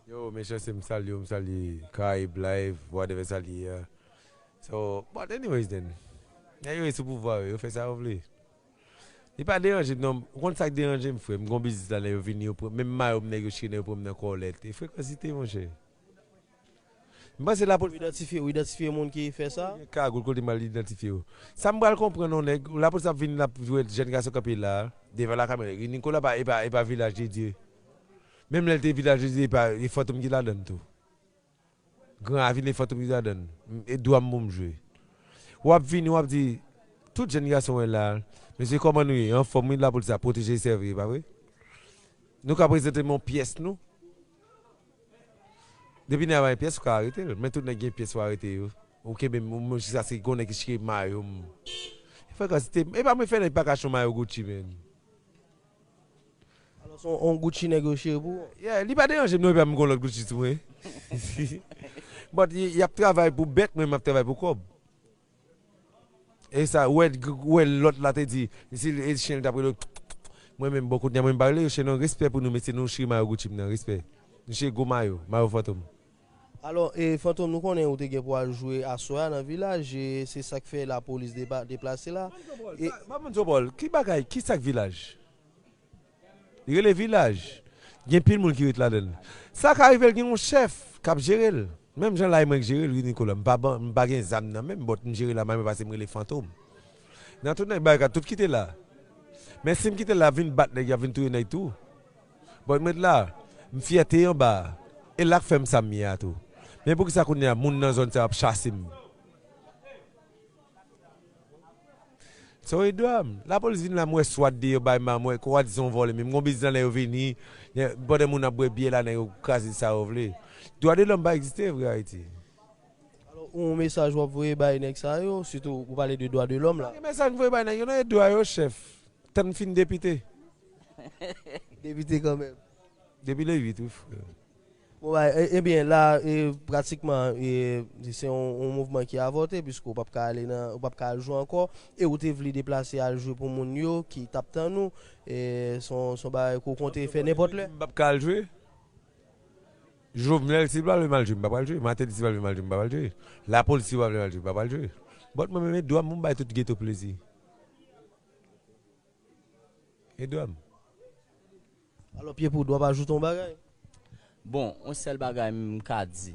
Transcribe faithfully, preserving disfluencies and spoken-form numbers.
Yo, mechanste, m salye w, m salye Caraïbe Live, whatever sa li ye a. So, but anyways then, nèg yo sou pouvwa yo, yo fè sa yo vle. Li pa deranje m non, ou konn sa k deranje m, frè? M gon biznis la, nèg yo vini, yo pran, menm mayo m nèg yo chire, nèg yo pran m nan kòlèt. E frekansite, monchè. M panse lapolis. Ou idantifye, ou idantifye moun ki fè sa? Gen kagoul kote m al idantifye yo. Sa m pral konprann, yon nèg, lapolis ap vin, l ap jwenn jèn gason kanpe la, devan lakamera. Nikola pa, e pa, e pa Vilaj de Dye. Menm lè l te Vilaj de Dye, e pa, e Fantom ki ladann tou. Gran Ravin, e Fantom ki ladann. E dwa m pou m jwe. W ap vini, w ap di, tout jèn gason wè la, mesye, kòman nou ye? Anfòm, wi, lapolis ap pwoteje sèvi, pa vre? Nou ka prezante m yon pyès, nou? Depi nèg la pa gen pyès, ou ka arete l. Men tout nèg gen pyès, ou arete yo. Ou kenbe m, m, jiskaske gon nèg ki chire mayo m. Frekansite, e pa mwen fè nèg pa ka chon mayo Gucci, men. Alò, se yon, yon Gucci nèg yo chire pou ou? Yeah, li pa deranje m, non, e pa m gon lòt Gucci sou mwen. But y, y ap travay pou bèt, mwen, m ap travay pou kòb. E sa, ou wè, ou wè lòt la te di, si e chen li t ap rele, mwen menm, bon, kounye a, mwen, m pa rele yo chen non, respè pou nou, mesye, nou chire mayo Gucci m nan, respè. Nou chire gwo mayo, mayo Fantom. Alò, e, Fantom, nou konnen ou te gen pou al jwe aswè a nan Vilaj, e se sa k fè lapolis depa-, deplase la. E pa moun Zobòl, ki bagay, ki sa k Vilaj? Li rele Vilaj. Gen pil moun ki ret ladan l. Sa ka rive l gen yon chèf k ap jere l. Menm jan la e mwen k jere l, wi, Nikola. M pa ban, m pa gen zam nan men m, but m jere la, mwen pase m rele Fantom. Nan tout nèg barikad, tout kite la. Men si m kite la, y ap vin bat nèg, y ap vin touye nèg tou. But m ret la, m fyète anba a. E la k fè m sa m ye a tou. Men poukisa kounye a, moun nan zòn sa yo ap chase m? So, e dwa m. Lapolis vin la, m wè swat deyò bay ma, m wè kwa di se yon vòlè, men m gon biznis la, nèg yo vini, pandan moun ap bwè byè la, nèg yo kraze sa yo vle. Dwa de lòm pa egziste vre Ayiti. Alò, yon mesaj w ap voye bay nèg sa yo, sitou ou pale de dwa de lòm la. Pa gen mesaj m voye bay nèg yo, non, e dwa yo, chèf. Tann fin depite. Depite kanmenm. Depi le uit, wi, frè. Bon, bay, e, ebyen, la, e, pratikman, e, se yon, yon mouvman ki avòte, piske w p ap ka ale nan, w p ap ka al jwe ankò, e ou te vle deplase al jwe pou moun yo ki t ap tann ou, e se yon, se yon bagay ke w konte fè nenpòt lè. M p ap ka al jwe. Jovenel, si l pa vle m al jwe, m p ap al jwe. Martelly, si l pa vle m al jwe, m p ap al jwe. Lapolis, si l pa vle m al jwe, m p ap al jwe. But mwen menm, e dwa m pou m bay tout geto plezi. E dwa m. Alò, Pye Poud, w ap ajoute yon bagay? Bon, yon sèl bagay m ka di.